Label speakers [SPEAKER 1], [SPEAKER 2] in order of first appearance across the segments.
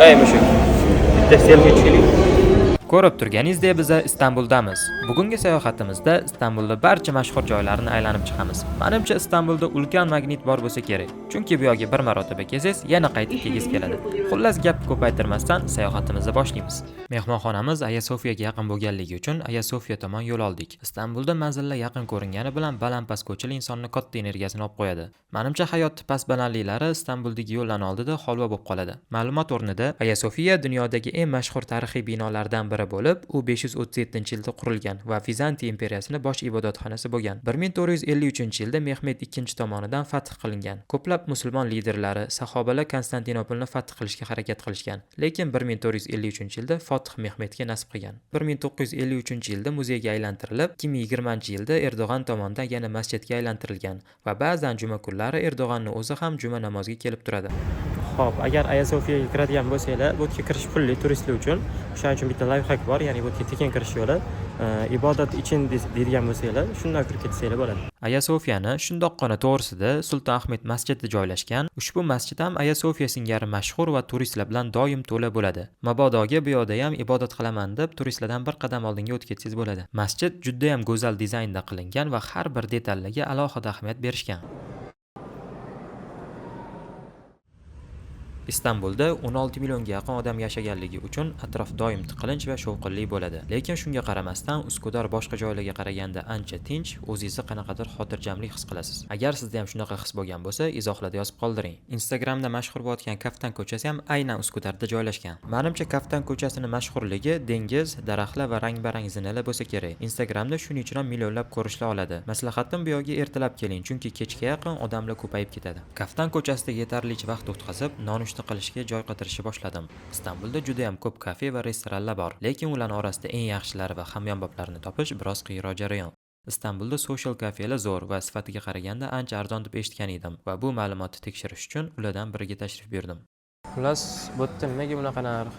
[SPEAKER 1] Ey mushuk. Bitta selfi tushaylik.
[SPEAKER 2] Ko'rib turganingizdek, biza Istanbuldamiz. Bugungi sayohatimizda Istanbulda barcha mashhur joylarni aylanib chiqamiz. Menimcha, Istanbulda ulkan magnit bor bo'lsa kerak. Chunki bu yerga bir marotaba kelsangiz, yana qaytib kelgingiz keladi. Xullas, gap ko'paytirmasdan sayohatimizni boshlaymiz. Mehmonxonamiz Aya Sofiyaga yaqin bo'lganligi uchun Aya Sofiya tomon yo'l oldik. Istanbulda manzillar yaqin ko'ringani bilan baland-past ko'chalar insonni katta energiyasini olib qo'yadi. Menimcha, hayot past balandliklari Istanbuldagi yo'llarning oldida holva bo'lib qoladi. Ma'lumot o'rnida, Aya Sofiya dunyodagi eng mashhur tarixiy binolardan biri bo'lib, u 537-yilda qurilgan va Vizantiya imperiyasini bosh ibodatxonasi bo'lgan. 1453-yilda Mehmed II tomonidan fath qilingan. Ko'plab musulmon liderlari, sahobalar Konstantinopolni fath qilishga harakat qilishgan, lekin 1453-yilda Fotih Mehmedga nasib qilgan. 1953-yilda muzeyga aylantirilib, 2020-yilda Erdo'g'an tomonidan yana masjidga aylantirilgan va ba'zan juma kunlari Erdo'g'anning o'zi ham juma namoziga kelib turadi.
[SPEAKER 1] Xo'p, agar Aya Sofiyaga kiradigan bo'lsanglar, bu yerga kirish pulli turistlar uchun. O'shaning uchun bitta лайфхак bor, ya'ni bu yerga tekin kirish yo'li. Ibodat için deydigan bo'lsanglar, shundan kirib ketsanglar bo'ladi.
[SPEAKER 2] Aya Sofiyani shundoqqina to'g'risida Sulton Ahmed masjidi joylashgan. Ushbu masjid ham Aya Sofiya singari mashhur va turistlar bilan doim to'la bo'ladi. Mabodoga bu yoqda ham ibodat qilaman deb turistlardan bir qadam oldinga o'tib ketsangiz bo'ladi. Masjid juda ham go'zal dizaynda qilingan va har bir detallarga alohida ahamiyat berishgan. Istanbulda 16 millionga yaqin odam yashaganligi uchun atrof doim tiqilinch va shovqinli bo'ladi. Lekin shunga qaramasdan Uskudar boshqa joylarga qaraganda ancha tinch, o'zingizni qanaqadir xotirjamlik his qilasiz. Agar sizda ham shunaqa his bo'lgan bo'lsa, izohlarda yozib qoldiring. Instagramda mashhur bo'layotgan Kaftan ko'chasi ham aynan Uskudarda joylashgan. Menimcha, Kaftan ko'chasini mashhurligi dengiz, daraxtlar va rang-barang zinalar bo'lsa kerak. Instagramda shuning uchun ham millionlab ko'rishlar oladi. Maslahatim, bu yerga ertalab keling, chunki kechga yaqin odamlar ko'payib ketadi. Kaftan ko'chasida yetarlicha vaqt o'tkazib, nonushta qilishga joy qidirishni boshladim. Istanbulda juda ham ko'p kafe va restoranlar bor, lekin ularning orasida eng yaxshilari va hamyonboplarni topish biroz qiyinroq jarayon. Istanbulda social kafelar zo'r va sifatiga qaraganda ancha arzon deb eshitgan edim va bu ma'lumotni tekshirish uchun ulardan biriga tashrif buyurdim.
[SPEAKER 1] Xullas, bu yerda nimaga bunaqa narx,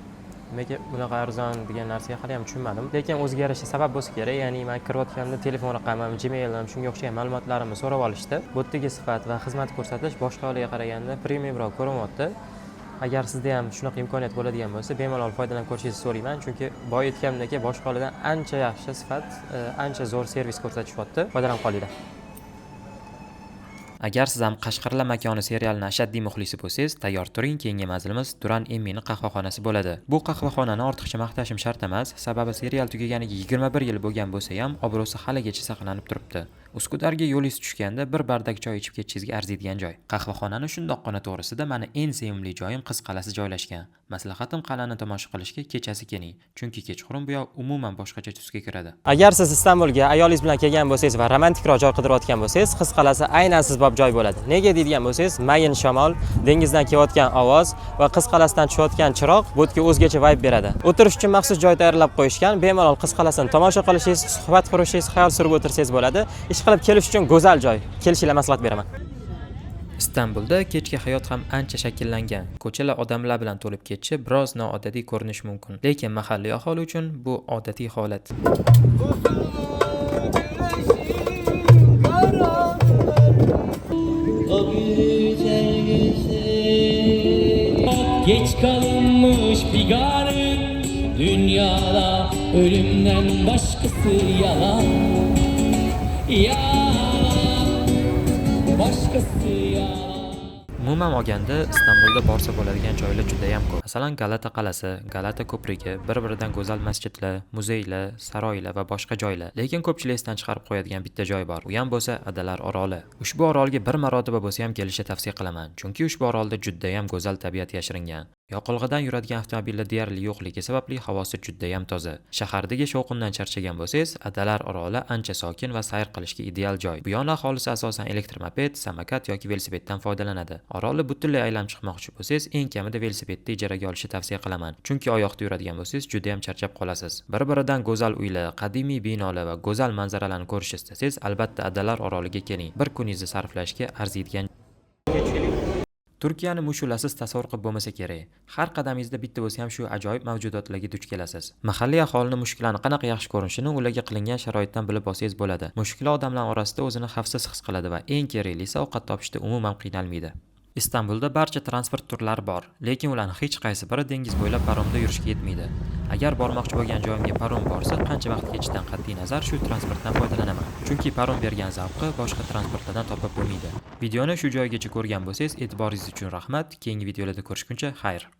[SPEAKER 1] nimaga bunaqa arzon degan narsaga hali ham tushunmadim. Lekin o'ziga yarasha sabab bo'lsa kerak. Ya'ni men kirayotganimda telefon raqamim, Gmailim, shunga o'xshagan ma'lumotlarimni so'rab olishdi. Bu yerdagi sifat va xizmat ko'rsatish boshqa qaraganda premiumroq ko'rinyapti. Agar sizda ham shunaqa imkoniyat bo'ladigan bo'lsa, bemalol foydalanib ko'rishingizni so'rayman, chunki boya aytganimdek, boshqa ancha yaxshi sifat, ancha zo'r servis ko'rsatishyapti. Foydalanib qolinglar.
[SPEAKER 2] Agar siz ham Qashqirlar makoni serialini ashaddiy muxlisi bo'lsangiz, tayyor turing, keyingi manzilimiz Turan Emmini qahvaxonasi bo'ladi. Bu qahvaxonani ortiqcha maqtashim shart emas, sababi serial tugaganiga 21 yil bo'lgan bo'lsa ham, obro'si haligacha saqlanib turibdi. Uskudarga yo'lingiz tushganda bir bardak choy ichib ketishingizga arziydigan joy. Qahvaxonani shundoqqina to'g'risida mani eng sevimli joyim Qiz qal'asi joylashgan. Maslahatim, qal'ani tomosha qilishga kechasi keling, chunki kechqurun bu yoq umuman boshqacha tusga kiradi.
[SPEAKER 1] Agar siz Istanbulga ayolingiz bilan kelgan bo'lsangiz va romantikroq joy qidirayotgan bo'lsangiz, Qiz qal'asi aynan siz bop joy bo'ladi. Nega deydigan bo'lsangiz, mayin shamol, dengizdan kelayotgan ovoz va Qiz qal'asidan tushayotgan chiroq bu yerga o'zgacha vibe beradi. O'tirish uchun maxsus joy tayyorlab qo'yishgan, bemalol Qiz qal'asini tomosha qilishingiz, suhbat qurishingiz, xayol surib o'tirsangiz bo'ladi. Ish qilib kelish uchun go'zal joy. Kelishinglar maslahat beraman.
[SPEAKER 2] Istanbulda kechki hayot ham ancha shakllangan. Ko'chalar odamlar bilan to'lib ketishi biroz noodatiy ko'rinishi mumkin, lekin mahalliy aholi uchun bu odatiy holat.
[SPEAKER 3] Huzurlu güneşin karanlığı. O güzel güzel.
[SPEAKER 4] Geç kalınmış figanın. Dünyada ölümden başkası yalan. Yalan. Başkası yalan.
[SPEAKER 2] Umuman olganda, Istanbulda borsa bo'ladigan joylar juda ham ko'p. Masalan, Galata qal'asi, Galata ko'prigi, bir-biridan go'zal masjidlar, muzeylar, saroylar va boshqa joylar. Lekin ko'pchilik esdan chiqarib qo'yadigan bitta joy bor. U ham bo'lsa Adalar oroli. Ushbu orolga bir marotaba bo'lsa ham kelishni tavsiya qilaman. Chunki ushbu orolda juda ham go'zal tabiat yashiringan. Yoqilg'idan yuradigan avtomobillar deyarli yo'qligi sababli havosi juda ham toza. Shahardagi shovqindan charchagan bo'lsangiz, Adalar oroli ancha sokin va sayr qilishga ideal joy. Bu yon aholisi asosan elektromoped, samokat yoki velosipeddan foydalanadi. Orolni butunlay aylanib chiqmoqchi bo'lsangiz, eng kamida velosipedni ijaraga olishni tavsiya qilaman. Chunki oyoqda yuradigan bo'lsangiz, juda ham charchab qolasiz. Bir-biridan go'zal uylar, qadimiy binolar va go'zal manzaralarni ko'rishni istasangiz, albatta Adalar oroliga keling. Bir kuningizni sarflashga arziydigan. Turkiyani mushulasiz tasavvur qilib bo'lmasa kerak. Har qadamingizda bitta bo'lsa ham shu ajoyib mavjudotlarga duch kelasiz. Mahalliy aholini mushuklarni qanaqa yaxshi ko'rinishini ularga qilingan sharoitdan bilib olsangiz bo'ladi. Mushuklar odamlar orasida o'zini xavfsiz his qiladi va eng keraklisi, ovqat topishda umuman qiynalmaydi. Istanbulda barcha transport turlari bor, lekin ularning hech qaysi biri dengiz bo'ylab paromda yurishga yetmaydi. Agar bormoqchi bo'lgan joyimga parom borsa, qancha vaqt ketishidan qat'iy nazar shu transportdan foydalanaman. Chunki parom bergan zavqi boshqa transportlardan topib bo'lmaydi. Videoni shu joygacha ko'rgan bo'lsangiz, e'tiboringiz uchun rahmat. Keyingi videolarda ko'rishguncha xayr.